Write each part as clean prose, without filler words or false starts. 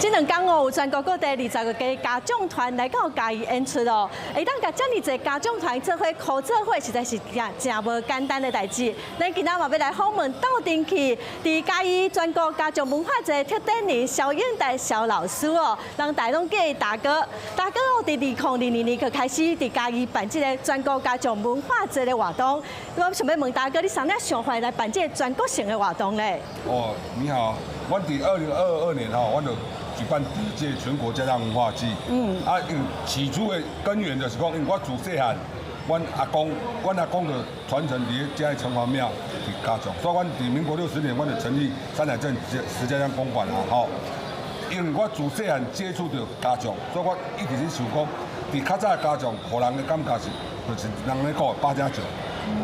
這兩工哦，有全國各地20個家家長團來到嘉義演出哦。會當共遮爾濟家長團做伙合做伙，實在是真誠無簡單的代誌。咱今仔嘛欲來訪問鬥陣去，佇嘉義全國家將文化節特展人蕭永大蕭老師哦，人大攏叫伊大哥。大哥哦，佇2022年就開始佇嘉義辦這個全國家將文化節的活動。我想欲問大哥，你啥物想法來辦這個全國性的活動咧？哦，你好，我佇2022年吼，我就舉辦第一屆全國家將文化祭。啊，因為起初的根源就是講，因為我自細漢，阮阿公就傳承佇遮城隍廟佇家將，所以阮佇民國60年，阮就成立山海鎮石家將公館啊，吼。因為我自細漢接觸著家將，所以我一直咧想講，佇較早的家將，予人的感覺是，就是人咧講的八家將。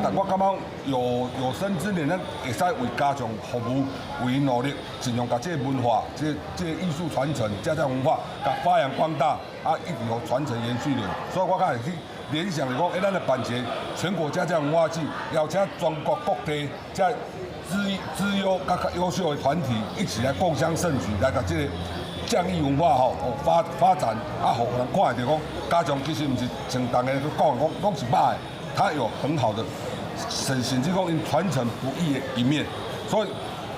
但我感覺有生之年，咱會使為家將服務，為𪜶努力，盡量共這個文化、這個藝術傳承、家將文化，共發揚光大，啊，一直予傳承延續落。所以我較會去聯想就講，咱來辦一個全國家將文化祭，邀請全國各地這資優、較較優秀的團體一起來共襄盛舉，來共這個匠藝文化吼發展，啊，予人看會著講，家將其實毋是像逐家講講攏是歹的，它有很好的。甚至講𪜶傳承不易的一面，所以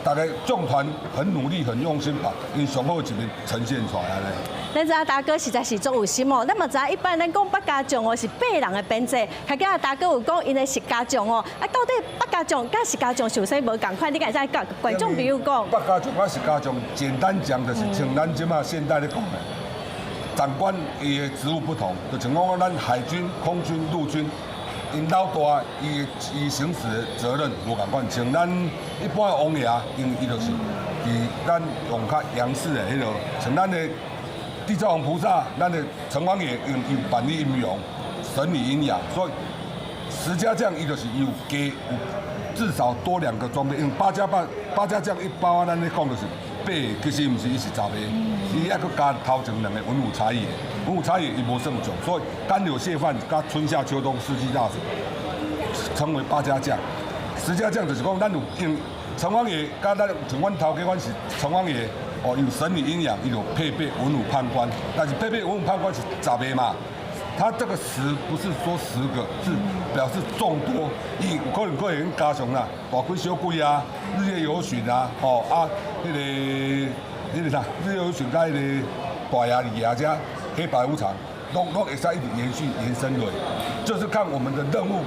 逐家將團很努力、很用心，把𪜶上好的一面呈現出來按呢。咱知影大哥實在是足有心哦。咱嘛知影一般咱講八家將哦是八人的編制，較今大哥有講𪜶的十家將哦。啊，到底八家將佮十家將是有啥無仝款？你敢會使共觀眾朋友講？八家將佮十家將，簡單講就是像咱這馬現代咧講的，長官伊的職務不同，就像講咱海軍、空軍、陸軍。𪜶老大伊行使的責任無仝款，像咱一般的王爺，因為伊就是佇咱用較陽式的彼個，像咱的地藏王菩薩，咱的城隍爺，因有辦理陰陽，神理陰陽，所以十家將伊就是有加有至少多兩個裝備，因為八家將一般咱咧講就是八個，其實毋是，伊是十個，伊猶閣加頭前兩個文武差役，文武差役伊無算將，所以乾柳謝飯佮春夏秋冬四季大神稱為八家將。十家將就是講咱有用城隍爺，佮咱像阮頭家，阮是城隍爺，哦，有神理陰陽，伊就配備文武判官，但是配備文武判官是十個嘛。他這個十不是說10個，是表示眾多，伊有可能會加上啦，大鬼小鬼啊，日月遊巡啊，吼啊，彼個啥，日月遊巡佮彼個大爺二爺這黑白無常，攏會使一直延續延伸落，就是看我們的任務，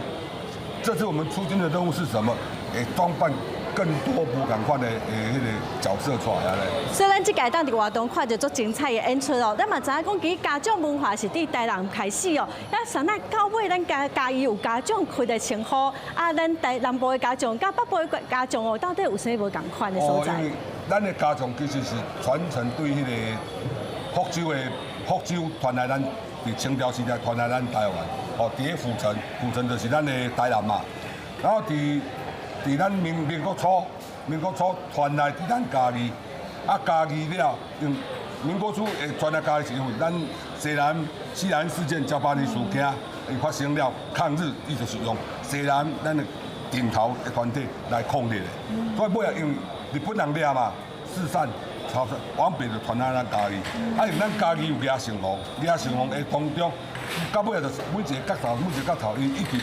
這次我們出軍的任務是什麼？會裝扮更多無仝款的彼個角色出來咧。所以咱這屆當佇活動看著足精彩的演出哦。咱嘛知影講，其實家將文化是佇台南開始哦。咱啥那到尾咱嘉義有家將開的稱呼，啊，咱台南部的家將佮北部的家將哦，到底有啥無仝款的所在？哦，因為咱的家將其實是傳承對彼個福州傳來咱佇清朝時代傳來咱台灣，哦，佇咧府城，府城就是咱的台南嘛。然後佇咱民國初，民國初傳來佇咱嘉義，啊嘉義了，因民國初會傳來嘉義是因為咱西南事件、噍吧哖事件，伊發生了抗日，伊就是用西南咱的頂頭的團體來抗日的。所以尾仔因為日本人掠嘛，四散朝往北就傳來咱嘉義，啊因為咱嘉義有蜈城王，蜈城王的當中，到尾仔就是每一个角頭，每一个角頭，伊一直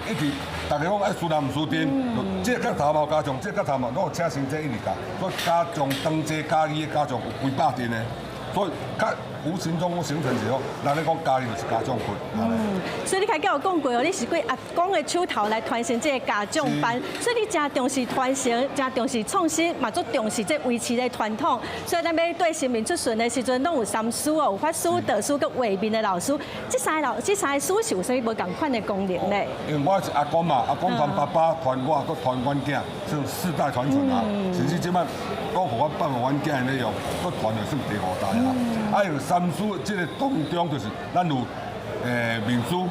一直，逐家講愛輸人毋輸陣，這個角頭嘛有家將，這個角頭嘛攏有請神仙一直共，所以家將當這嘉義的家將有幾百陣的，所以較無形中形成一個，人咧講嘉義就是家將會。嗯，所以你開始有講過哦，你是過阿公的手頭來傳承這個家將班，所以你誠重視傳承，誠重視創新，嘛足重視這維持的傳統。所以咱欲對神明出巡的時陣，攏有三師哦，有法師、道師、佮畫面的老師。這三個師是有啥物無仝款的功能咧？因為我是阿公嘛，阿公傳爸爸，傳我，閣傳阮囝，算世代傳承啊。甚至這擺講予我放予阮囝咧用，閣傳就算第五代啊。啊，因為三師這個當中就是咱有面師、有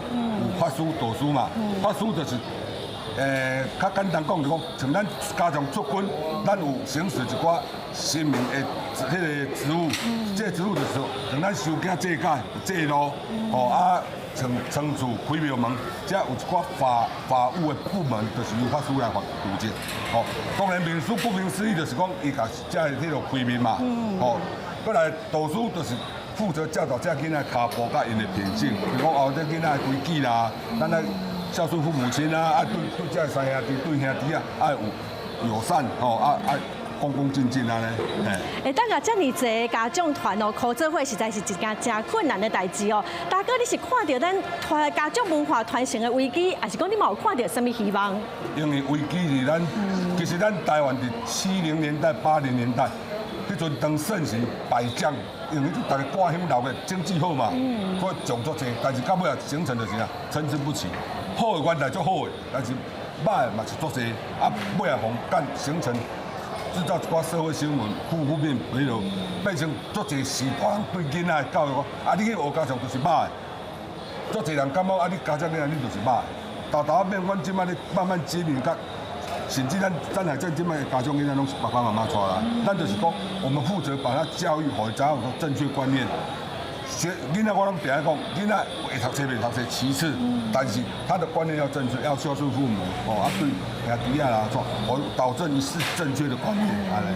法師、道師嘛。法師就是較簡單講就講，像咱家將出軍，咱有行使一寡神明的彼個職務，這個職務就是像咱收驚祭改、祭路，吼啊，像倉儲開廟門，這有一寡法務的部門，就是由法師來負責。吼，當然面師顧名思義就是講，伊共這個彼個開面嘛，吼。閣來導師就是負責教導這囡仔跤步佮𪜶的品性，比如講哦，這囡仔的規矩啦，咱愛孝順父母親啊，啊對對這三兄弟對兄弟啊，愛有友善吼，啊愛恭恭敬敬按呢。欸，等下遮爾濟家長團哦，合做伙實在是一件誠困難的代誌哦。大哥，你是看著咱團家長文化傳承的危機，抑是講你嘛有看著啥物希望？因為危機是咱，其實咱台灣佇70年代、80年代，彼陣當盛時敗將，因為彼陣逐家掛鄉老的經濟好嘛，所以種足濟，但是到尾啊形成就是啥，參差不齊。好的原來足好的，但是歹的嘛是足濟，啊尾仔予干形成。製造一寡社會新聞負負面，比如變成足濟時大人對囡仔的教育講，啊你去學家長就是歹的，足濟人感覺啊你家長囡仔你就是歹的，沓沓變阮這擺咧慢慢經營甲，甚至咱咱來這這擺的家長囡仔攏是爸爸媽媽帶來，咱就是講我們負責把他教育，予伊知影正確觀念。學囡仔我攏定愛講，囡仔會讀冊袂讀冊其次，但是他的觀念要正確，要孝順父母，哦啊對兄弟仔啦，創，我導正是正確的觀念，按呢。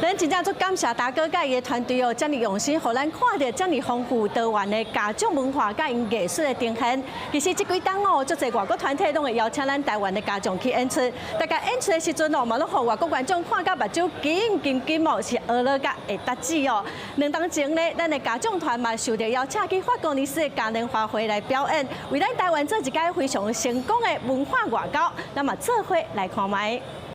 咱真正足感謝大哥佮伊的團隊哦，遮爾用心，予咱看著遮爾豐富多元的家長文化佮𪜶藝術的呈現。其實這幾冬哦，足濟外國團體攏會邀請咱台灣的家長去演出。大家演出的時陣哦，嘛攏予外國觀眾看甲目睭金金金哦，是學樂甲會得志哦。2冬前呢，咱的家長團嘛受著邀請去法國尼斯的嘉年華會來表演，為咱台灣做一屆非常成功的文化外交。那麼做伙來看覓。